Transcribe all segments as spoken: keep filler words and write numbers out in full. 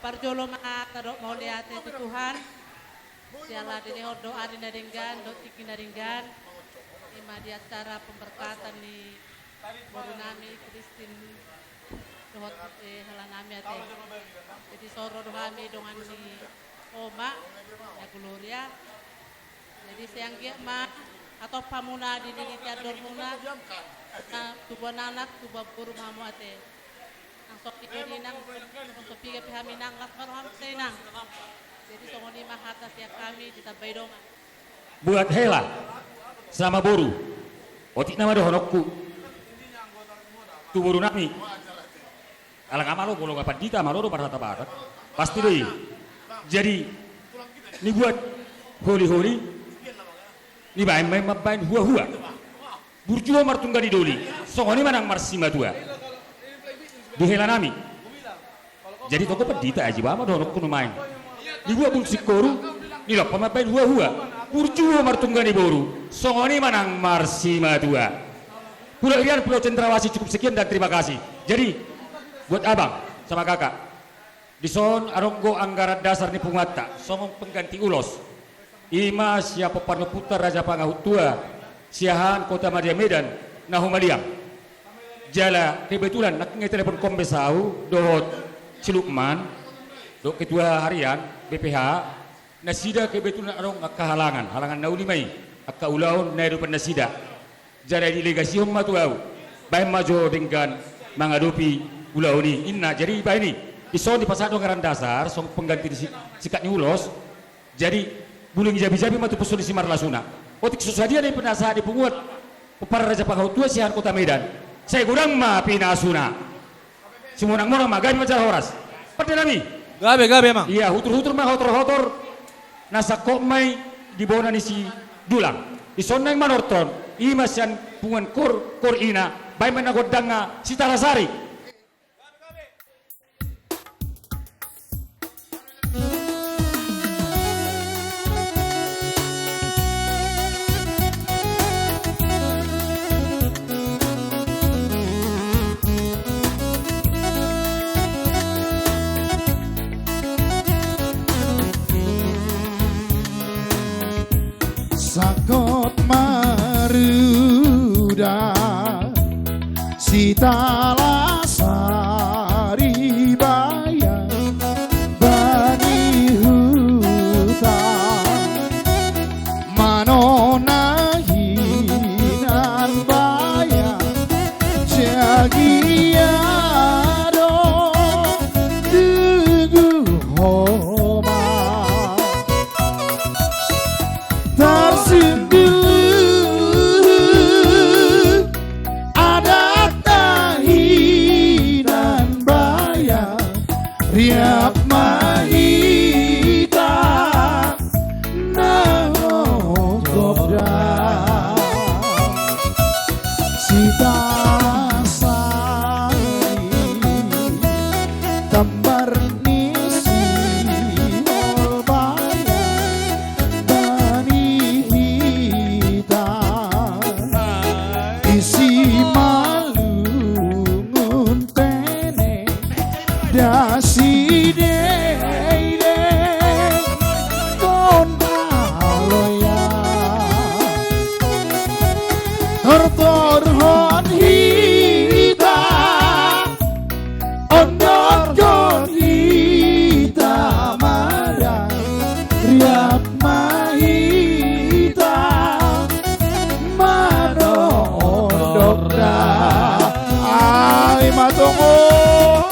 Parjolo ma tadok mauliate tu Tuhan. Siala dilehon do ari na denggan dohot tingki na denggan. Ima di acara pemberkatan ni boru nami Kristin dohot, eh, hela nami ate. Jadi so ro do hami dongan ni Oma, ya Gloria. Jadi sai anggiat ma hatop hamuna di niliti andor muna. Na tubuan anak, tubuan boru ma hamu ate. Nang so piga di nang, nang so piga pe hami nang, las ma roham sai nang. Jadi songon i ma hata sian hami ditambai dongan. Buat hela sama boru. Otik nama dohononku tu boru nami. Ala nga malo, molo nga pandita malo do marhata Batak. Pasti do i. Jadi ni buat holi-holi, ni baen ma i mambaen hua-hua. Burju ho martungga ni doli, songon i ma nang marsimatua. Di hela nami. Jadi toko pandita aji ba ma dohononku nuaeng. Di buat bulung singkoru, ni lompa mambaen hua-hua. Burju ho martungga ni boru, songon i ma nang marsimatua. Pulau Irian, Pulau Cendrawasih, cukup sekian dan terima kasih. Jadi buat abang sama kakak, dison adong do anggaran dasar ni punguanta songon pengganti ulos. Ima sian pomparan ni ompunta Raja Pangahutua Siahaan, Kota Madya Medan, na humaliang. Jala kebetulan nangkin nga telepon kombes ahu dohot si Lukman dohot ketua harian B P H. Nasida kebetulan adong angka halangan, halangan na uli ma i, angka ulaon na iadopan nasida. Jala didelegasion ma tu ahu, baen ma jo denggan mangadopi ulaon i, inna. Jadi baen i, dison dipasahat do anggaran dasar songon pengganti ni si-, singkat ni ulos. Jadi bulung jabi-jabi ma tu puson ni simarlasuna. Otik so sadia na pinasahat ni punguan pomparan Raja Pangahutua Siahaan Kota Medan, sai godang ma pinasuna. Simonang-monang ma, gabe ma jala horas. Pande nami. Gabe, gabe, amang. Ia, hutur-hutur ma hotor-hotor. Na sangkot ma i di bona ni si Dulang. Dison naeng manortor. Ima sian punguan kor, kor ina. Baen ma na gondangna Sitalasari. Sangkot maruda Sitalasari, bayan bani huta, manona hinan bayan, jagia do tugu homa. Tarsundul adat na hinan bayan, riap ma hita na mongkop da. Sitalasari, tambar ni sihol bayan, bani hita di Simalungun Tene, da Sideide, Tondal Oya. Tortorhon hita, ondothon hita ma da, riap ma hita manondok da. Ai ma tongon.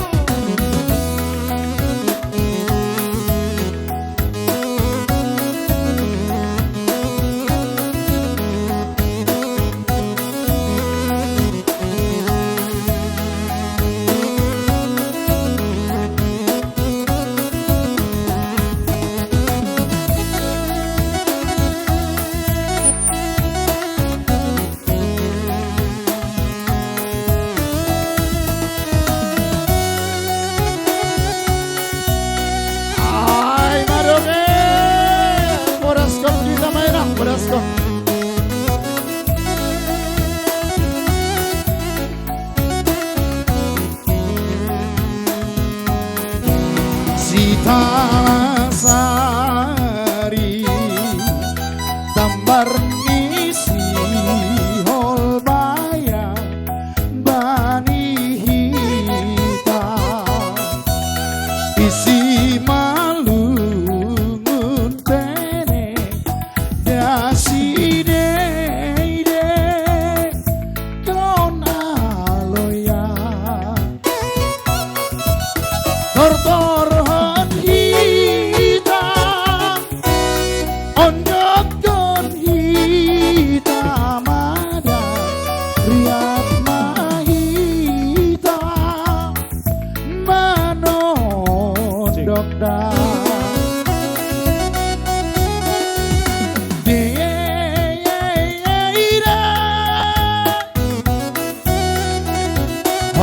Talasari, tambar ni si Holbaya, bani hita, isi malungun pene, dasi dei de, don aloya. Tortorhon hita, ondokon hita mada, riat ma hita manondok da.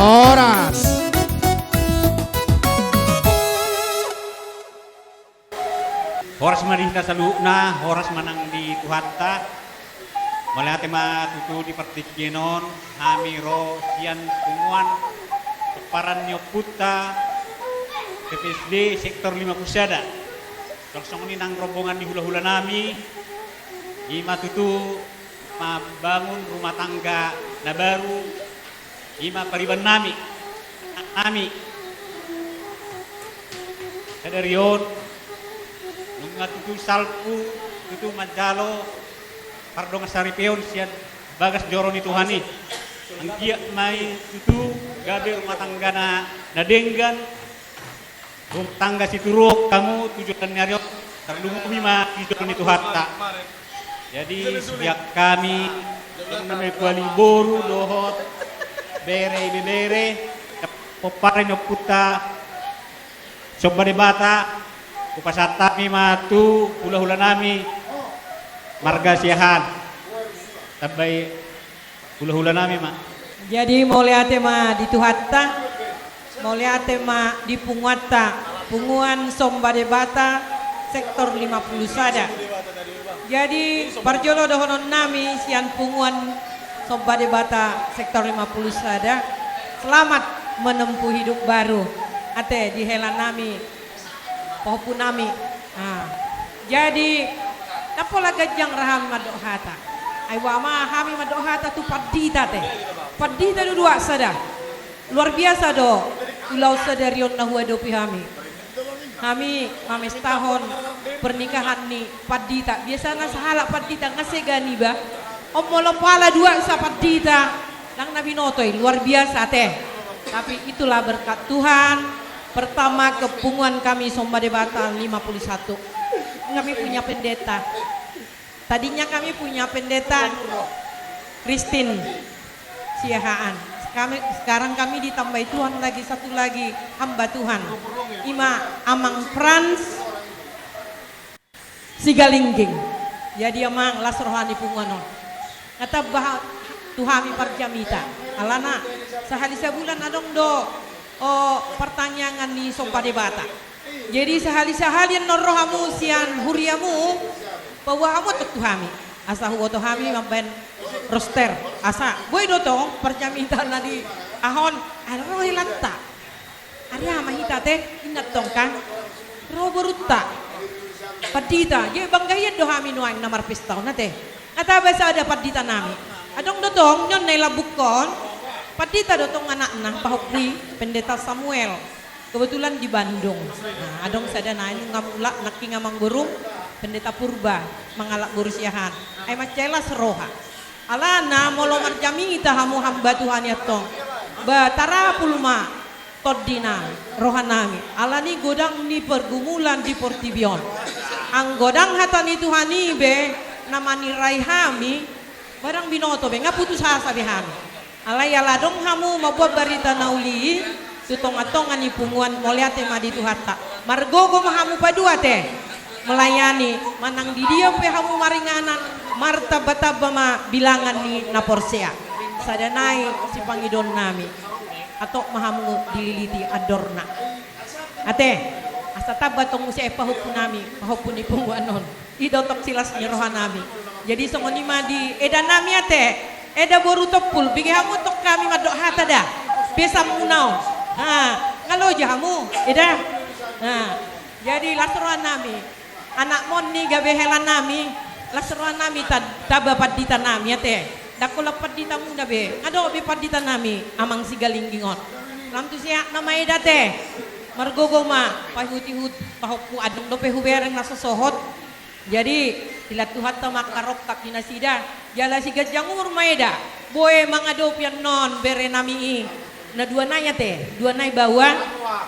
Horas. Horas ma di hita saluhutna, horas ma nang di Tuhanta. Mauliate ma tutu di partingkian on, hami ro sian punguan pomparan ni ompunta P P S D sektor lima puluh sada. Laos songon i nang rombongan ni hula-hula nami, i ma tutu mambangun rumah tangga na baru, i ma pariban nami, anak nami. Sadari on, nunga tutu salpu, tutu manjalo pardongan saripeon sian bagas joro ni Tuhan i. Anggiat ma i tutu gabe rumah tanggana na denggan, rumah tangga situruon hamu tu joloan ni ari on, tarlumobi ma di jolo ni Tuhanta. Jadi, sian hami, nang na mangkuali boru dohot bere, ibebere, pomparan ni ompunta Somba Debata, hupasahat hami ma tu hula-hula nami marga Siahaan. Tambai hula-hula nami ma. Jadi, mauliate ma di Tuhanta, mauliate ma di punguanta, punguan Somba Debata sektor lima puluh sada. Jadi, parjolo dohonon nami sian punguan Somba Debata sektor lima puluh sada, selamat menempuh hidup baru. Ate, di hela nami, pahompu nami. Ah. Jadi, ndang pola ganjang ra hami mandok hata. Ai boha ma hami mandok hata tu pandita, ate. Pandita do duasada. Luar biasa do ulaon sadari on na huadopi hami. Hami mamestahon pernikahan ni pandita. Biasana sahalak pandita nga sega niba. On molo pala duasa pandita, nang na binoto i, luar biasa, ate. Tapi itulah berkat Tuhan. Pertama, ke punguan kami Somba Debata lima puluh satu. Kami punya pendeta. Tadinya kami punya pendeta Kristen Siahaan. Kami, sekarang kami ditambahi Tuhan lagi satu lagi hamba Tuhan. I ma Amang Frans Sigalingging. Jadi, Amang, las roha ni punguan on. Nga tamba tu hami parjamita. Alana, sahali sabulan adong do, o, partangiangan ni Somba Debata. Jadi, sahali-sahali annon ro hamu sian huriamu, paboa hamu antong tu hami. Asa huboto hami mambaen roster. Asa, boi do tong parjamita na di aha on, ai ro helanta. Ari aha ma hita, ate? Inna tong kan? Ro borunta. Pandita, jadi bangga hian do hami nuaeng na marpesta on, ate. Nga tamba sada pandita nami. Adong do tong, nion na i lambungkon. Pandita do tong anakna, pahompu i, Pendeta Samuel. Kebetulan di Bandung. Nah, adong sada nai nunga mulak, nangkin nga manggoru, Pendeta Purba, mangalap boru Siahaan. Ai mansai las roha. Alana molo marjamita hamu hamba Tuhan i antong, ba tarapul ma tondina rohanami. Alani godang ni pergumulan di portibi on. Anggo dang hata ni Tuhan i be na manirai hami, ba dang binoto be, nga putus asa be hami. Alai ala adong hamu mamboan barita na uli i tu tonga-tonga ni punguan, mauliate ma di Tuhanta. Margogo ma hamu paduahon, ate, melayani, manang di dia pe hamu maringanan, martamba-tamba ma bilangan ni na porsea. Sada nai sipangidoannami, antong ma hamu dililiti andorna. Ate, asa tamba tong muse pahompunami, pahompu ni punguan on. I do tong silas ni rohanami. Jadi songon i ma di edanami, ate. Eda boru Tompul, bege hamu tong hami mandok hata da. Pesanmuna on. Ha, nga loja hamu, eda. Ha. Jadi las roha nami, anak moni gabe hela nami, las roha nami ta-, taba pandita nami ate. Ndang holan pandita muna be, adong be pandita nami amang Sigalingging on. Lam tu sehat na maeda ate. Margogo ma paihut-ihut pahompu, adong dope hubereng na so sohot. Jadi, ilat Tuhanta ma angka rongkap ni nasida, jala siganjang umur maeda, boi mangadopi annon bere nami i. Na dua nai ate, dua nai baoa.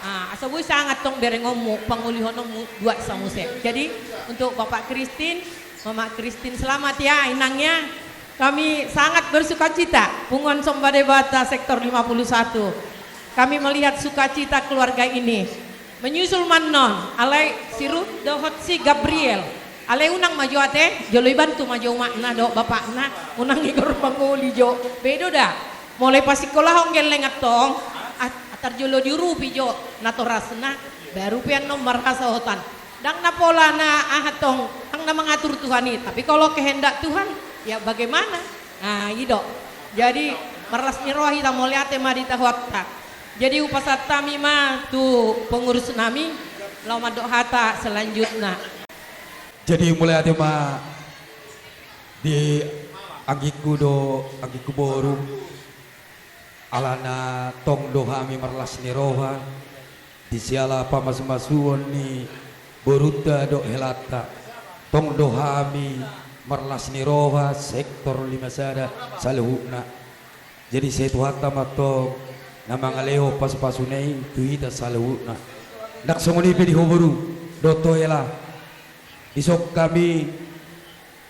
Ah, asa boi sanga tong berengonmu, pangolihononmu dua samuse. Jadi, untuk Bapak Kristin, Mama Kristin, selamat ya, Inang ya. Kami sangat bersukacita, Punguan Somba Debata Sektor lima puluh satu. Kami melihat sukacita keluarga ini. Menyusul ma annon, alai si Ruth dohot si Gabriel. Alai unang ma jo ate, jolo ibantu ma jo umakna dohot bapakna, unang igor mangoli jo. Bedo da. Molo pasingkolahon gelleng antong, ah, tar jolo diurupi jo natorasna, baru pe annon marhasohotan. Ndang na pola na aha tong, ndang na mangatur Tuhan i. Tapi kalau kehendak Tuhan, ya bagaimana? Ah, i do. Jadi, marlas ni roha hita, mauliate ma di Tuhanta. Jadi, hupasahat hami ma tu pengurus nami, laho mandok hata selanjutna. Jadi, mauliate ma di anggingku do, anggingku boru. Alana tong do hami marlas ni roha, di siala pamasumasuon ni borunta dohot helanta, tong do hami marlas ni roha Sektor lima sada saluhutna. Jadi sai Tuhanta ma tong na mangalehon pasupasuna i tu hita saluhutna. Ndang songon i pe di ho boru dohot ho hela. Dison hami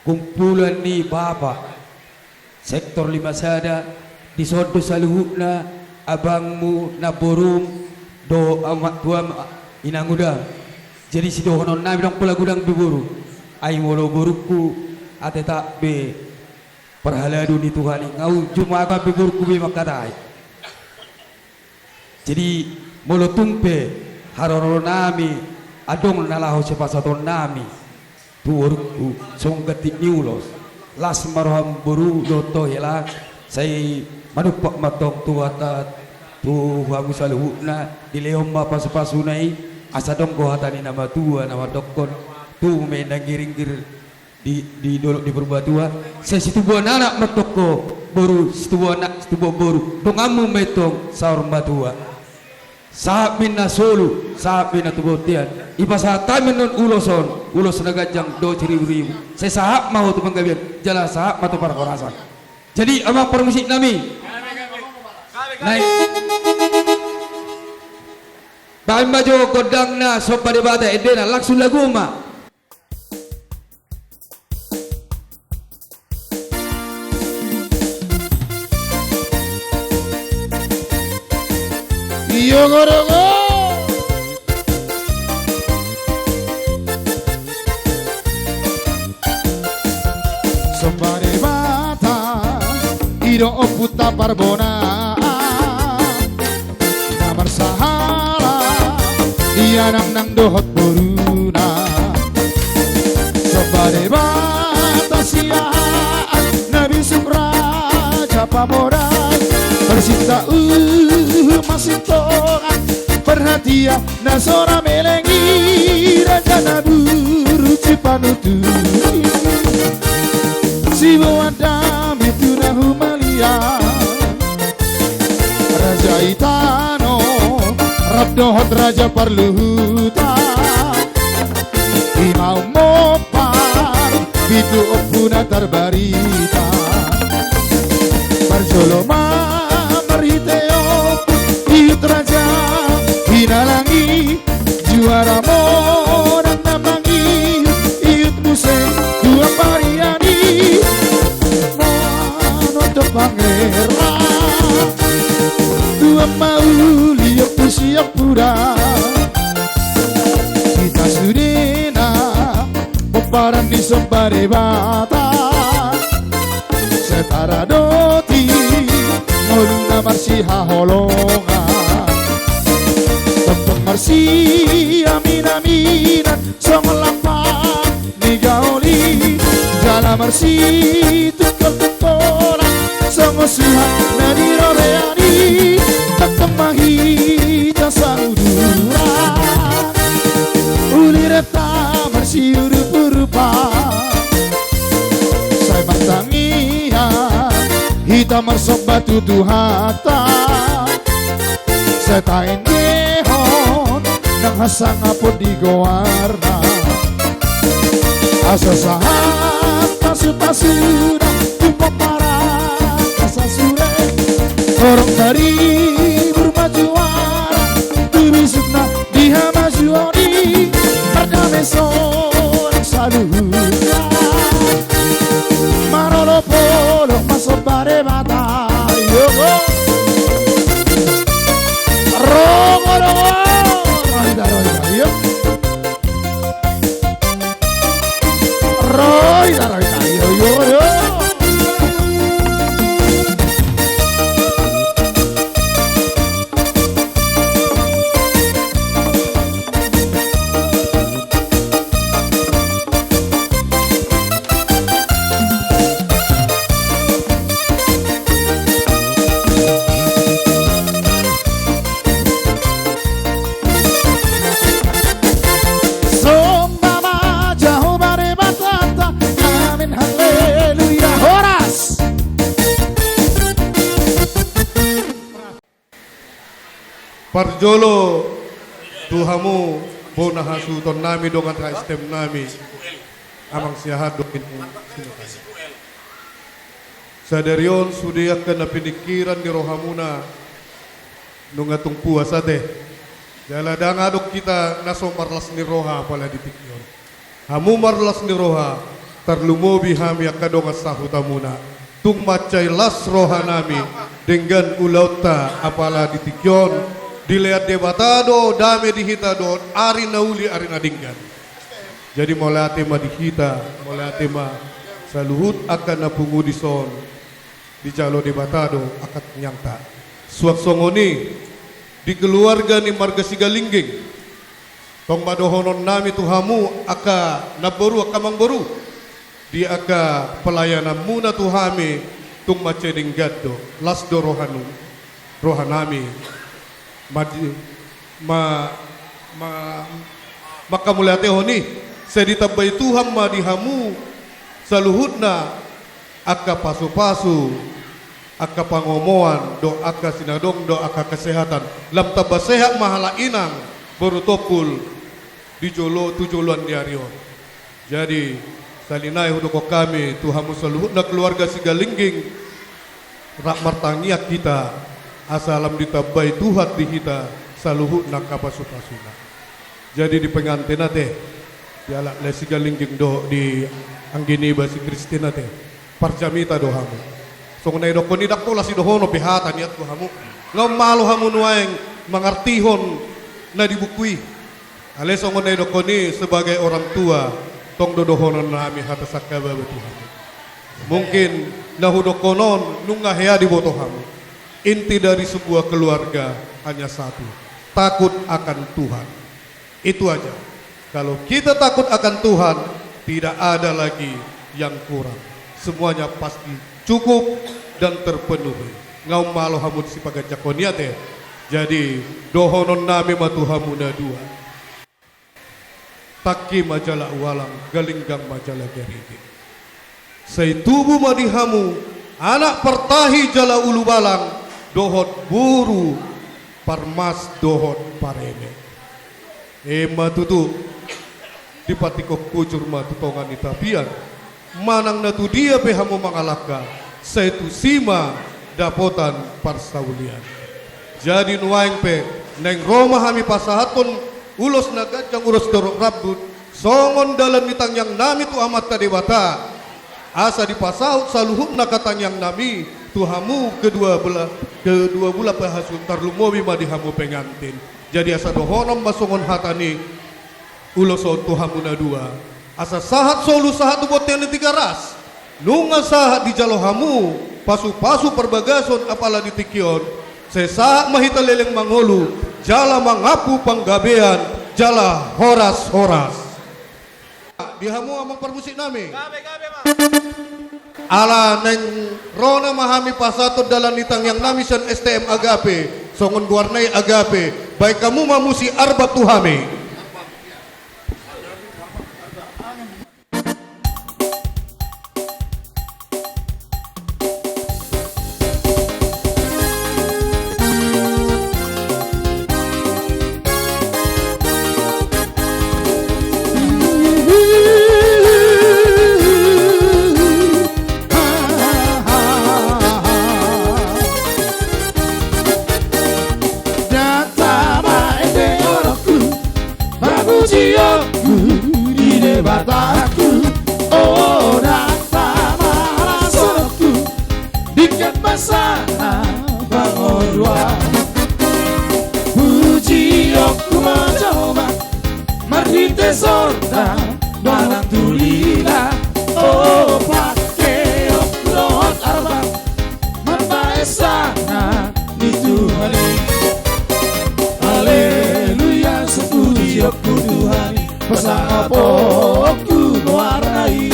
kumpulan ni bapa Sektor lima sada, dison do saluhutna abangmu, namborum, dohot amak tuam, inang uda. Jadi sidohonon nami ndang pola godang be boru. Ai molo borungku, ate, tetap be parhalado ni Tuhan i, nga ujung ma be borungku be mangkatai. Jadi, molo tung pe haroro nami adong na laho sipasahaton nami tu borungku songon ganti ni ulos, las ma roham boru dohot ho hela, sai manumpak ma tong tu hata, tu hamu saluhutna, dilehon ma pasupasuna i, asa dong do hata ni na matua na mandokkon, tubu ma inna nggiringgir di, di dolok di Purbatua, sai situbuan anak ma tong ho boru, situbuan anak, situbuan boru, donganmu ma i tong saur matua. Sahat ma inna solu, sahat ma inna tu bontean. Ipasahat hami annon ulos on, ulos na ganjang dohot siriburibu. Sai sahat ma ho tu panggabean, jala sahat ma tu parhorasan. Jadi, amang parmusik nami, nai, baen ma jo gondangna Somba Debata endena, langsung lagu ma. Iyo, godang. Somba Debata, i do Ompunta Parbonaan. Na marsahala, ia nangnang dohot boruna. Somba Debata sian na bisuk raja pamodas. Marsinta uhum ma sintongan, parhatian na so ra meleng i, raja na burju panutup i. Siboan dame tu na humaliang. Raja i tano, rap dohot raja parluhutan. I ma ummompar, pitu ompu na tarbarita. Parjolo ma marhite ompu, ihut raja hinalang i. Juara monang na mangihut, ihut muse dua parian i. Manondok pangeran, dua mauli ompu siompudan. Hita sudena pomparan ni Somba Debata. Sai taradoti ngolu na marsihaholongan. Tongtong marsiaminaminan songon lampak ni gaol i. Jala marsitungkoltungkolan songon suhat na di robean i. Tongtong ma hita sauduran. Hita marsiurup-urupan, sai martangiang hita marsomba tu Tuhanta. Sai taendehon nang hasangapon di goarna. Asa sahat pasu-pasuna tu pomparan na sasure. Torop taribur ma juara tu bisukna di hamajuon i. Pardame sonang saluhutna. Marolop-olop ma somba Debata. Yo, go. Rongo, rongo. Roida, roida. Yo. Roida, roida. Yo, yo, yo. Somba ma Jahowa Debatanta. Amin, haleluya. Horas. Parjolo tu hamu bona hasuhuton nami dongan sa-S T M nami, Amang Siahaan dohot Inang Sinokali. Sadari on sude angka na piningkiran ni rohamuna nunga tung puas ate. Jala ndang adong hita na so marlas ni roha apala di tingki on. Hamu marlas ni roha, tarlumobi hami angka dongan sahutamuna. Tung mansai las rohanami denggan ulaonta apala di tingki on. Dilean Debata do dame di hita dohot ari na uli ari na denggan. Jadi mauliate ma di hita, mauliate ma saluhut angka na pungu dison. Dijalo Debata do angka tangiangta. Suang songon i di keluarga ni marga Sigalingging. Tong ma dohononnami tu hamu angka namboru, angka amangboru, di angka pelayananmuna tu hami, tung mansai denggan do, las do rohanu, rohanami. Ma-, ma-, ma-, mangkamauliatehon i, sai ditambai Tuhan ma di hamu saluhutna angka pasupasu, angka pangomoan, dohot angka sinadong, dohot angka kesehatan. Lam tamba sehat ma halak inang boru Tompul di jolo, tu joloan ni ari on. Jadi, sahali nai hudokhon hami tu hamu saluhutna keluarga Sigalingging, rap martangiang hita, asa lam ditambai Tuhan di hita saluhutna angka pasupasuna. Jadi di pengantin ate, di halak lae Sigalingging dohot di anggi niba si Kristin ate, parjamita do hamu. Songon na didokhon i, ndang pola sidohonon be hata nian tu hamu. Nga malo hamu nuaeng mangartihon na di buku i. Alai songon na didokhon i, sebagai orang tua, tong do dohononnami hata sangkababa tu hamu. Mungkin na hudokhon on nunga hea diboto hamu. Inti dari sebuah keluarga hanya satu, takut akan Tuhan. Itu aja. Kalau kita takut akan Tuhan, tidak ada lagi yang kurang. Semuanya pasti cukup dan terpenuhi. Nga malo hamu sipaganjangkon i ate. Jadi, dohononnami ma tu hamu na dua. Tangki ma jala ualang, galinggang ma jala garege. Sai tubu ma di hamu anak partahi jala ulubalang, dohot boru parmas dohot pareme. Emma tutu, dipatikok hujur ma tu tonga ni tapian, manang na tu dia pe hamu mangalangka, sai tusi ma dapotan parsaulian. Jadi nuaeng pe, naeng ro ma hami pasahathon ulos na ganjang, ulos torop rambut, songon dalan ni tangiangnami tu Amanta Debata, asa dipasaut saluhutna angka tangiangnami tu hamu kedua bela-, kedua belah pihak, tarlumobi ma di hamu pengantin. Jadi asa dohonon ma songon hata ni ulos on tu hamu na dua. Asa sahat solu sahat tu bontean ni Tigaras. Nunga sahat dijalo hamu pasupasu parbagason apala di tingki on, sai sahat ma hita leleng mangolu jala mangampu panggabean jala horas-horas. Di hamu amang parmusiknami. Gabe, gabe ma. Ala naeng ro nama hami pasahathon dalan ni tangiangnami sian S T M Agape, songon goarna i Agape, baen hamu ma musik arbat tu hami. Pujionku di Debatangku, o ndang tama hasononku, denggan ma sana pangodoan. Pujionku ma jolo ma marhite sorda manang tu lila, o pangkeonku dohot arba mambahen sanga ni Tuhan i. Haleluya, pujionku Tuhan i, pasangaponku goarna i.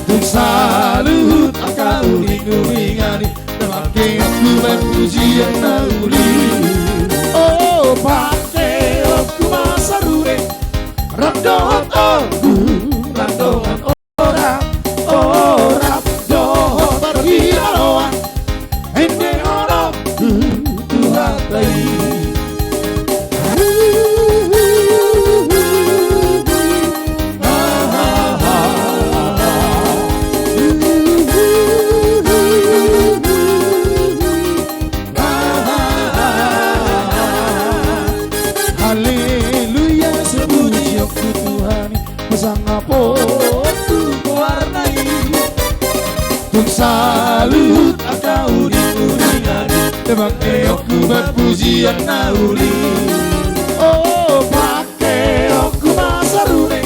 Tung saluhut angka uringuringan i, pangkeonku bahen pujian na uli. O pangkeonku ma sarune, rap dohot ogung, rap dongan orat, orat dohot parhiraoan, endehononku tu hata i. Haleluya, pujionku Tuhan i, pasangaponku goarna i. Tung saluhut angka uringuringan i, pangkeonku bahen pujian na uli. O pangkeonku ma sarune,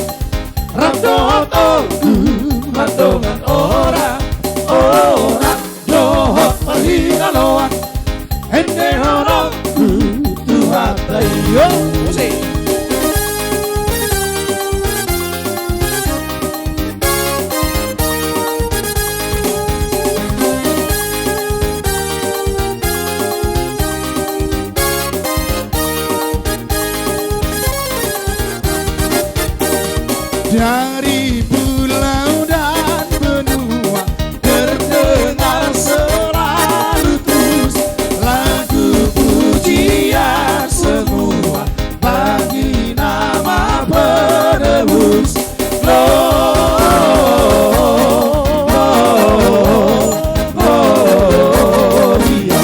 rap dohot ogung, rap dongan orat, orat dohot parhiraoan, endehononku tu hata i. Musik. Dari pulau dan benua terdengar selalu terus lagu pujian semua bagi nama penebus. Gloria,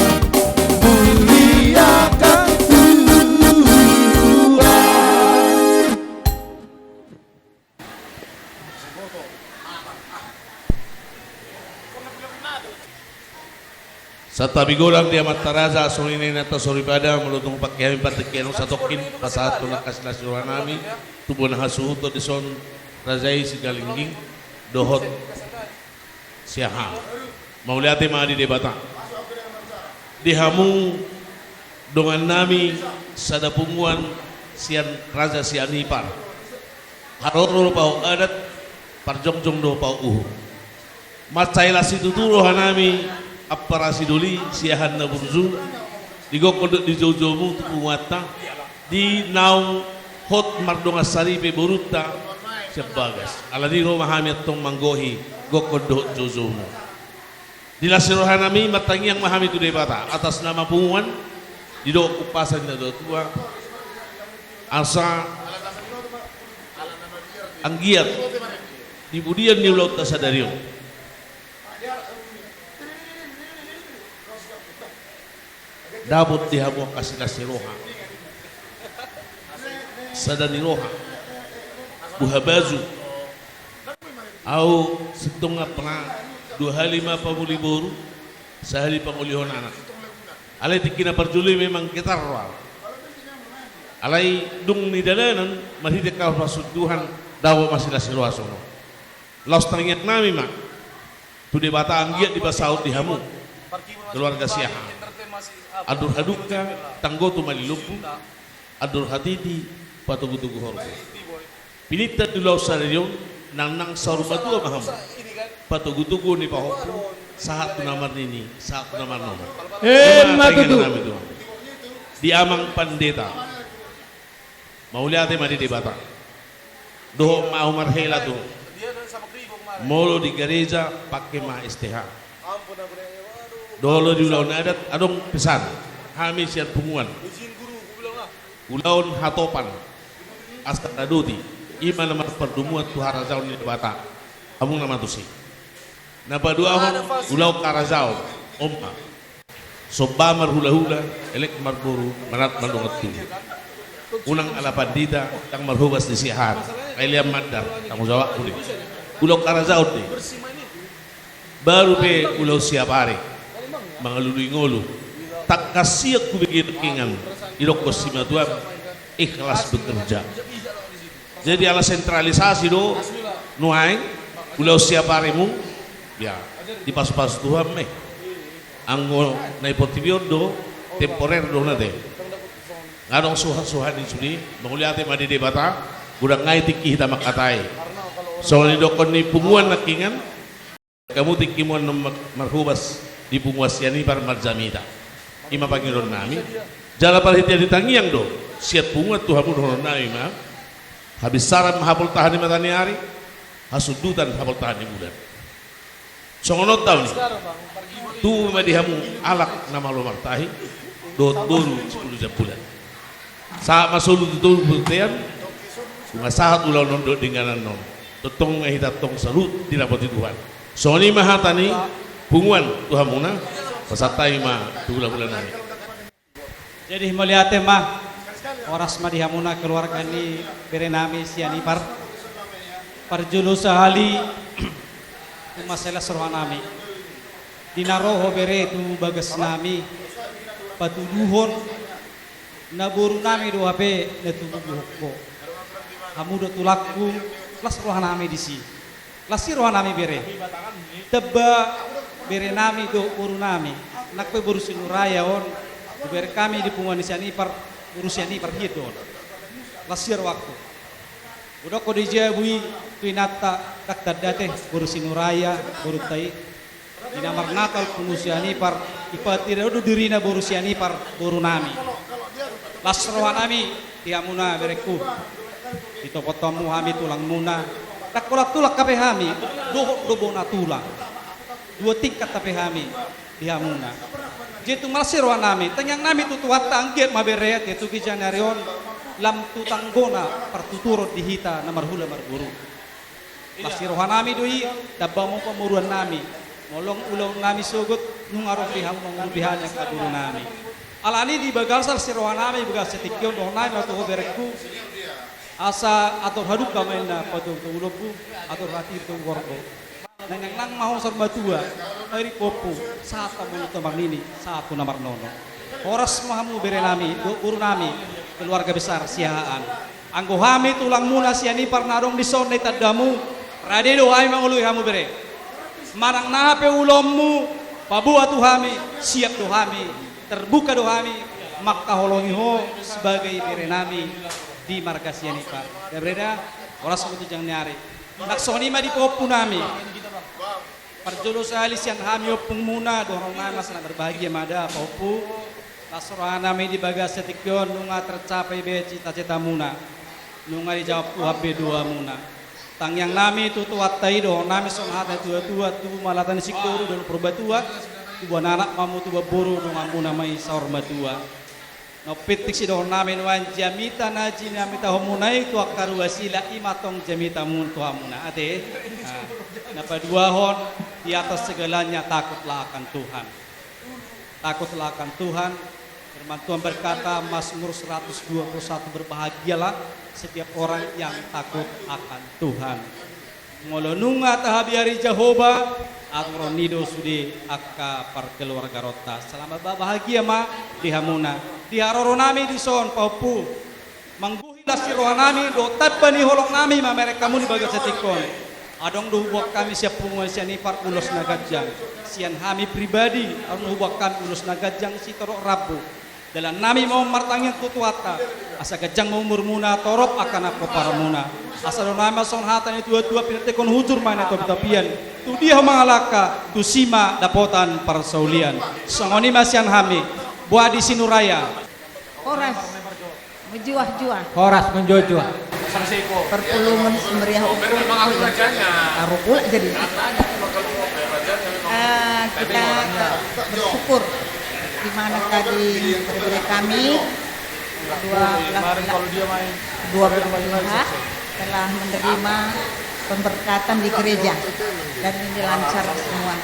muliakan Tuhan. Santabi godang di amanta raja, songon i nang inanta soripada, molo tung pangke hami pardengkeon satongkin, pasahathon angka silas ni roha nami tu bona hasuhuton dison, raja i Sigalingging dohot Siahaan. Mauliate ma di Debata. Di hamu dongan nami sada punguan sian Raja Sianipar. Haroro do pahompu adat, parjongjong do pahompu uhum. Mansai las situtu roha nami, ampara sidoli, Siahaan na burju, di gokhon dohot di joujoumu tu punguanta, di naung hot mardongan saripe borunta sian bagas. Alani i ro ma hami antong manggohi gokhon dohot joujoumu. Di las ni roha nami martangiang ma hami tu Debata atas nama punguan, didok umpasa ni natuatua, asa anggiat di pudian ni ulaonta sadari on dapot di hamu angka silas ni roha, sada ni roha, buha baju. Au sintong nga pernah, dua hali ma pamuli boru, sahali pangolihon anak. Alai tingki na parjolo i memang getar roha. Alai dung di dalanan marhite kapas ni Tuhan, dapot ma silas ni roha songon on. Laos tangiang nami ma tu Debata anggiat dipasaut di hamu keluarga Siahaan. Andor hadungka tanggo tumali lombu, andor hatiti patogutogu horbo. Pinangido di ulaon sadari on, nang nang saur matua ma hamu patogutogu ni pahompu, sahat tu na marnini, sahat tu na marnono. Emma tutu. Di amang pandita. Mauliate ma di Debata. Dohot ma ahu marhela tu, molo di gareja pangke ma S T H. Molo di ulaon adat adong pesan. Hami sian punguan, ulaon hatopan, asa radoti, i ma na marpardomuan tu harajaon ni Debata. Hamu nama tusi. Na paduahon, ulaon harajaon. On ma. Somba marhulahula, elek marboru, manat mardongan tubu. Unang ala pandita, ndang marhobas di siahaan. Ai lean mandar, tanggung jawabku do i. Ulaon harajaon do i. Baru pe ulaon siapari, mangalului ngolu. Tangkas sian hubege nangkiningan, didokkon simatuam, ikhlas bekerja. Jadi ala sentralisasi do nuaeng, ulaon siaparimu, ya, dipasupasu Tuhan ma i. Anggo na di portibi on do, temporer do na te. Nga adong suhat-suhat i sude, mauliate ma di Debata, godang nai tingki hita mangkatai. Songon na didokkon ni punguan nangkiningan, hamu tingki ma on na mar-, marhobas di punguan Sianipar marjamita. I ma pangidoannami. Jala parhitean ni tangiang do sian punguan tu hamu dohononnami ma. Habinsaran ma hapoltahan ni mata ni ari, hasundutan hapoltahan ni bulan. Songon on taon i, tubu ma di hamu halak na malo martahi, dohot boru sipulu jambulan. Sahat ma solu tu toru bontean, nunga sahat ulaon on dohot dengganan on. Tongtong ma hita tong saluhut didapoti Tuhan. Songon i ma hata ni punguan tu hamuna, pasahat hami ma tu hulahula nami. Jadi mauliate ma, horas ma di hamuna keluarga ni berenami Sianipar. Parjolo sahali, tung mansai las rohanami di na ro ho bere tu bagasnami, patuduhon na borunami do hape na tubu ho. Hamu do tulangku, las rohanami disi. Las ni rohanami bere. Tamba berenami dohot borunami. Nang pe boru Sinuraja on, hubereng hami di punguan ni Sianipar, boru Sianipar hian do on. Las ni rohangku. Hudok ho di jabu i, tu inanta, ndang tanda te, boru Sinuraja, borunta i. Di na marnatal pungu Sianipar, dipatanda do dirina boru Sianipar, borunami. Las rohanami di hamuna berengku. Ditopot hamu hami tulangmuna. Ndang holan tulang hape hami, dohot do bona tulang. Dua tingkat hape hami di hamuna. Jadi tung malas ni rohanami, tangiangnami tu Tuhanta, anggiat ma bere, ate, tu ginjang ni ari on, lam tu tanggona partuturon di hita na marhula marboru. Las ni rohanami do i, tamba ma pamoruonnami. Molo ulaonnami sogot, nunga ro pe hamu mangurupi hami angka borunami. Alani i di bagasan las ni rohanami, bagasan tingki on dohononnami ma tu ho berengku. Asa atur hadungka ma inna patuduhon tu ulommu, atur hatimu tu horbo. Nang nang ma ho saur matua, ai ri pahompu, sahat hamu tu na marnini, sahat tu na marnono. Horas ma hamu berenami, dohot borunami, keluarga besar Siahaan. Anggo hami tulangmuna Sianipar na adong dison na ditanda hamu, rade do hami mangoloi hamu bere. Manang na aha pe ulaonmu, paboa tu hami, siap do hami, terbuka do hami, mangkaholongi ho sebagai berenami di marga Sianipar. Bere da, horas ma tu ginjang ni ari. Ndang songon i ma di pahompunami. Parjolo sahali sian hami ompungmuna, dohononnami ma, sangat berbahagia ma da pahompu. Las rohanami di bagasan tingki on, nunga tercapai be cita-citamuna. Nunga dijawab Tuhan be doamuna. Tangiangnami tu Tuhanta i, dohononnami songon hata ni tua-tua, tubu ma lata ni singkoru dohot Purbatua, tubuan anak ma hamu, tubuan boru, donganmuna ma i saur matua. Na umpeoptik sidohononnami nuaeng, jamita na jinamitahonmuna i tu angka ruas i, i ma tong jamitamu tu hamuna, ate? Nah, na paduahon, di atas segalanya takutlah akan Tuhan. Takutlah akan Tuhan. Firman Tuhan berkata, Mazmur seratus dua puluh satu, "Berbahagialah setiap orang yang takut akan Tuhan." Molo nunga tahabiari Jahowa, aturon i do sude angka parkeluargaonta. Selamat bahagia ma di hamuna. Di haroronami dison pahompu, manggohi las ni rohanami dohot tamba ni holongnami mamereng hamu di bagasan tingki on. Adong do huboan hami sian punguan Sianipar ulos na ganjang. Sian hami pribadi, adong do huboan hami ulos na ganjang sitorop rambu. Dalannami ma on martangiang tu Tuhanta, asa ganjang ma umurmuna, torop angka na pomparanmuna. Asa dohononnami ma songon hata ni tua-tua, pinantikhon hujur ma na topi-topian. Tu dia ho mangalangka, tusi ma dapotan parsaulian. Songon i ma sian hami, boa di Sinuraja. Horas. Menjuah-juah. Horas menjuah-juah. Perpulungan meriah ukur. Taruh pula jadi. Eh, kita bersyukur di mana tadi bere-bere kami dua belas, dua belas pihak telah menerima pemberkatan di gereja dan ini lancar semua.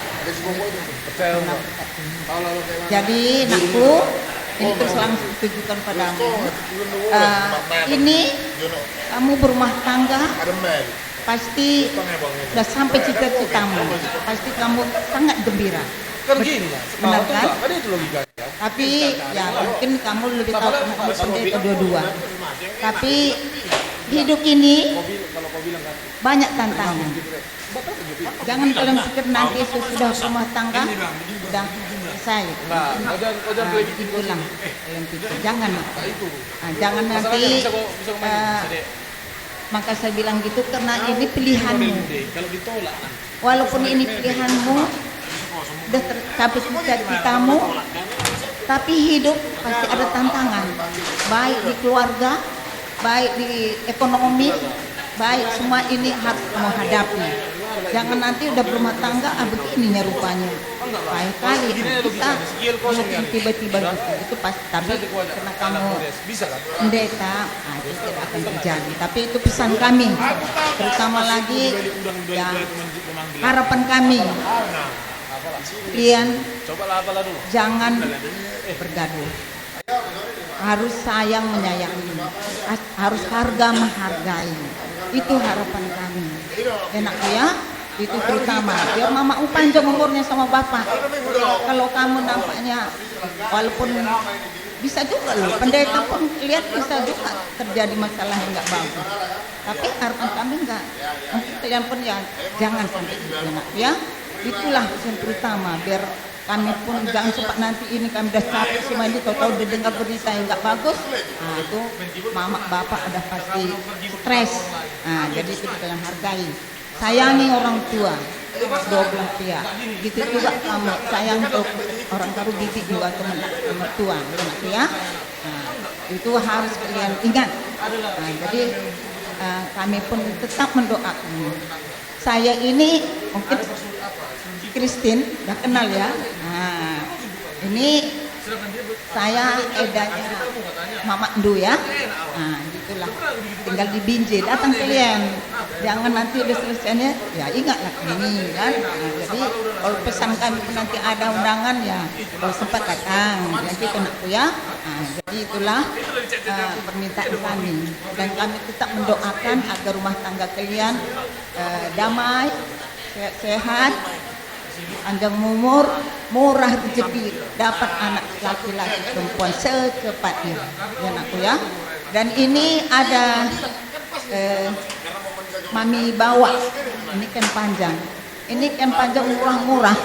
Jadi, nakku, Ini terus langsung ditujukan padamu. Eh, ini kamu berumah tangga, pasti sudah sampai cita-citamu. Pasti kamu sangat gembira. Kan gini, Mas. Benar, kan? Kan itu logikanya. Tapi, ya, mungkin kamu lebih tahu karena kamu pendeta dua-dua. Tapi hidup ini banyak tantangan. Jangan kalian pikir nanti sesudah rumah tangga udah selesai. Nah, itulah. Kalian pikir, jangan. Nah, jangan nanti, eh, maka saya bilang gitu karena ini pilihanmu. Walaupun ini pilihanmu, udah tercapai cita-citamu, tapi hidup pasti ada tantangan, baik di keluarga, baik di ekonomi, baik semua ini harus kamu hadapi. Jangan nanti udah berumah tangga, ah, begininya rupanya. Lain kali, nah, bisa mungkin tiba-tiba gitu. Itu pasti, tapi karena kamu pendeta, nah, itu tidak akan terjadi. Tapi itu pesan kami, terutama lagi, ya, harapan kami, kalian jangan bergaduh. Harus sayang menyayangi, has-, harus harga menghargai. Itu harapan kami. Enak ya? Itu terutama. Biar mamamu panjang umurnya sama bapak. Kalau kamu nampaknya, walaupun bisa juga loh, pendeta pun lihat bisa juga terjadi masalah yang nggak bagus. Tapi harapan kami nggak. Mungkin kalian pun ya jangan sampai gitu, enak ya. Itulah yang terutama, biar kami pun jangan sempat nanti ini kami udah capek semua ini, tahu-tahu udah dengar berita yang nggak bagus. Nah, itu mama bapak udah pasti stres. Nah, jadi itu kita yang hargai. Sayangi orang tua, dua belah pihak. Gitu juga kamu sayang ke orang baru, didik juga ke mertua, gitu ya. Nah, itu harus kalian ingat. Nah, jadi, eh, kami pun tetap mendoakan. Saya ini mungkin Christine, udah kenal ya. Nah, ini saya edanya Mama Ndu ya. Nah, gitulah. Tinggal di Binjai, datang kalian. Jangan nanti udah selesainya, ya ingatlah kami kan. Nah, jadi kalau pesan kami pun nanti ada undangan ya, kalau sempat datang. Ya gitu nakku ya. Nah, jadi itulah, eh, permintaan kami. Dan kami tetap mendoakan agar rumah tangga kalian, eh, damai, sehat-sehat, panjang umur, murah rezeki, dapat anak laki-laki perempuan secepatnya. Ya nakku ya. Dan ini ada, eh, mami bawa, ini kain panjang. Ini kain panjang murah-murah.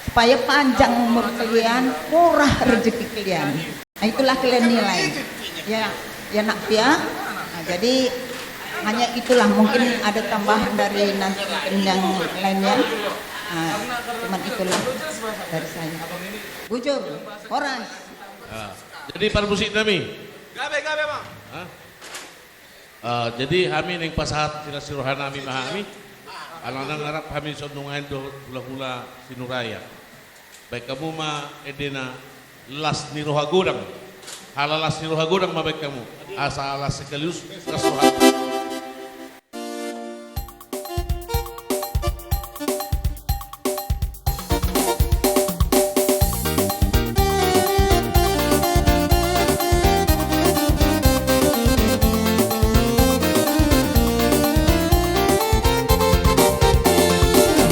Supaya panjang umur kalian, murah rezeki kalian. Nah, itulah kalian nilai. Ya, ya nakku ya. Nah, jadi hanya itulah, mungkin ada tambahan dari nanti yang lainnya. Nah, cuman itulah dari saya. Bujur, horas. Ah, jadi parmusik nami. Gabe, gabe, Bang. Hah? Ah, jadi hami naeng pasahat las ni roha nami ma hami. Alana nunga rap hami songon nunga i tu hulahula Sinurayan. Baen hamu ma endena las ni roha godang. Ala las ni roha godang ma baen hamu. Asa las sekaligus las roha.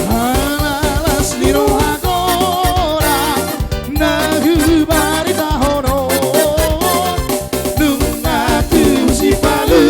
Ala las ni roha godang na hubaritahon on, nunga tu sipalu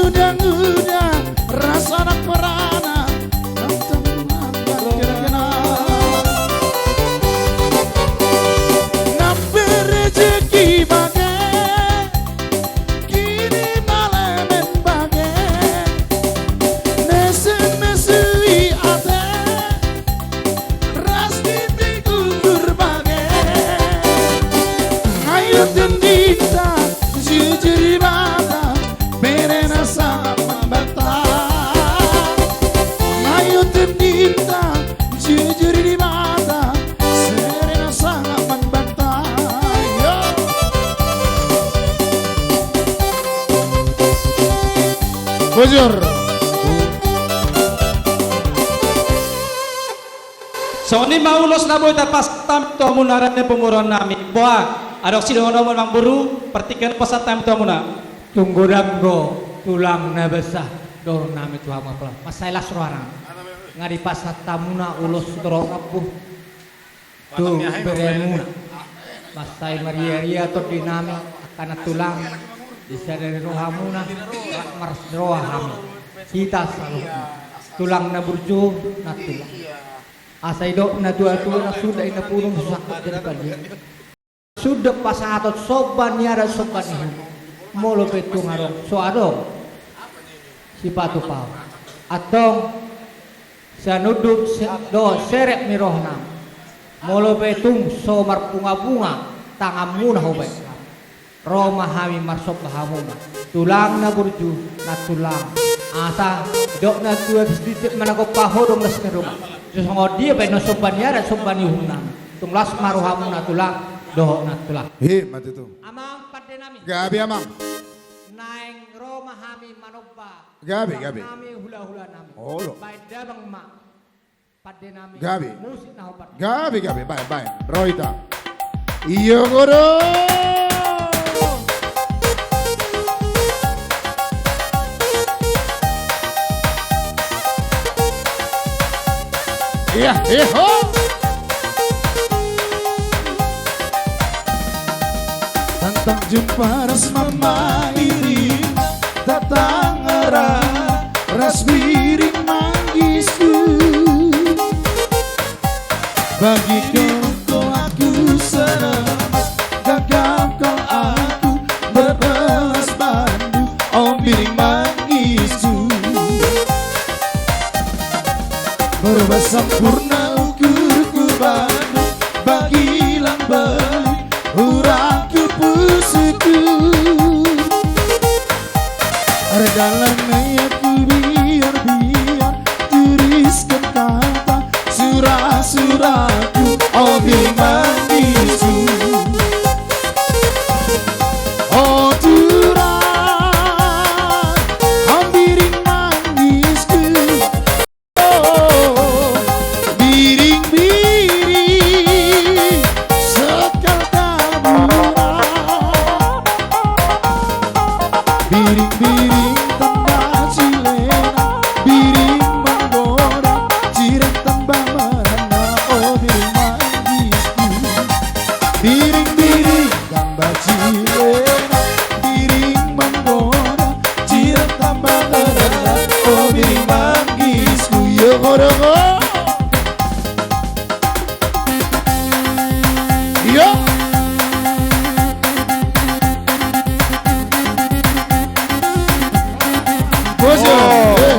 Undang-undang rasa na perana, nang tanggungan kena-kena. Nang berejeki bage, kini malemen bage. Mese-mesei ate, ras di tingki gugur bage. Ayo tendinta, jujur di mata, bere na sangap mambanta. Ayo tendinta, jujur di mata, bere na sangap mambanta. Yo. Bujur. Songon i ma ulos na boi tapasahat hami tu hamuna, raja ni pamoruon nami. Boha, adong sidohonon, amang boru, partingkian pasahat hami tu hamuna. Tung godang do tulang na basa, dohonon nami tu hamu, apala mansai las roha nami. Nga dipasahat hamuna ulos torop rambu tu beremuna. Mansai marria-ria tondi nami, angka na tulang, di sada ni rohamuna, rap marlas ni roha hami. Hita saluhutna. Tulang na burju, nantulang. Asa didok natua-tua, na suda i na punung, so sangkot jadi palian. Suda pasahaton somba ni adat, somba ni uhum. Molo pe tung adong, so adong sipatupaon. Antong, sian unduk, si-, dohot serep ni roha nami. Molo pe tung so marbunga-bunga tanganmuna hubaen, ro ma hami marsomba hamuna. Tulang na burju, nantulang. Asa didok natua-tua, sititi managompa, hodong las ni ruma. So songon dia pe annon somba ni adat, somba ni uhum nami. Tung las ma rohamuna tulang dohot nantulang. Ima tutu. Amang pande nami. Gabe, amang. Naeng ro ma hami manomba. Gabe, gabe. Nami, hula-hula nami. Olo. Baen damang ma pande nami. Gabe. Musik na hombar. Gabe, gabe. Baen, baen. Ro hita. Ia godang. Ia, ia, ho. Tantang jumpa ras mamairing, tantang ra ras biring mangisku. Bagi kau, kau aku selamat, gagal kau aku berbelas bandu, o biring mangisku. Berubah sempurna ukurku bandu, bagilang beli hurangku pusuku. Dalam mayatku biar-biar tuliskan kata surah-surahku, o biring mangisku. O Tuhan, o biring mangisku. Biring-biring sekal taburan. Biring-biring tamba cilena, biring manggoda cireng tamba merana, o biring mangisku. Biring-biring tamba cilena, biring manggoda cireng tamba merana, o biring mangisku. Yo, ho, do, ho. Yo. Bos, yo. Oh. Eh.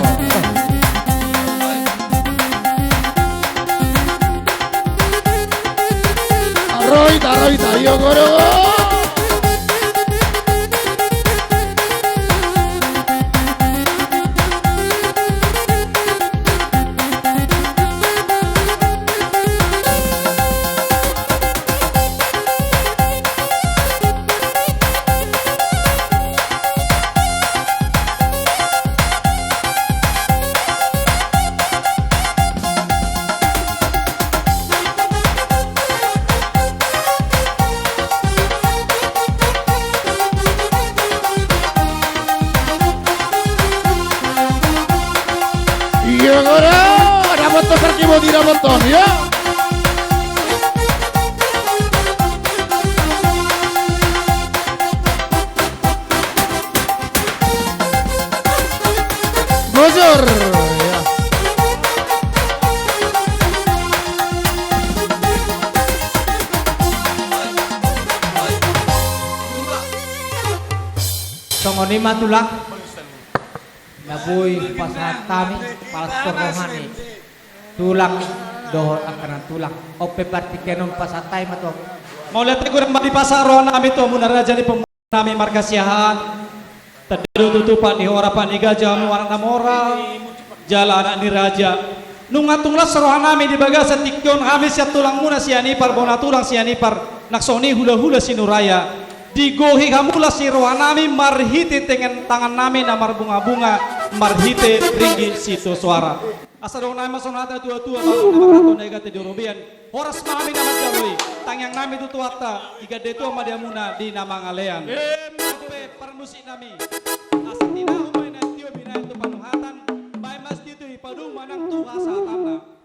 Ro hita, ro hita, yo, ho, do, ho. Iya, ora. Dapothon, parkiboti dapothon, ya. Bujur. Ya. Songon i ma tulang. Na boi pasahat hami, palas roha ni tulang dohot angka na tulang. On pe partingkian on pasahat hami ma tu hamu. Mauliate godang ma dipasahat roha nami tu hamuna raja ni pamoruon nami marga Siahaan. Tanda do tutu, pat ni hora, pat ni gaja, hamu anak na moral, jala anak ni raja. Nunga tung las roha nami di bagasan tingki on, hami sian tulangmuna Sianipar, bona tulang Sianipar, nang songon i hulahula Sinuraja. Digohi hamu las ni roha nami marhite tengen tangan nami na marbungabunga, marhite ringgit sitio soara. Asa dohonon nami ma songon hata ni tuatua, baru na marhato na i gate di robean. Horas ma hami na manjalo i, tangiang nami tu Tuhanta, digandai Tuhan ma di hamuna di na mangalean. Emma tutu. On pe parmusik nami. Asa tinahu ma i na tio, binahen tu panuhatan, baen ma sitio, dipadomu ma nang tu hasahatanna.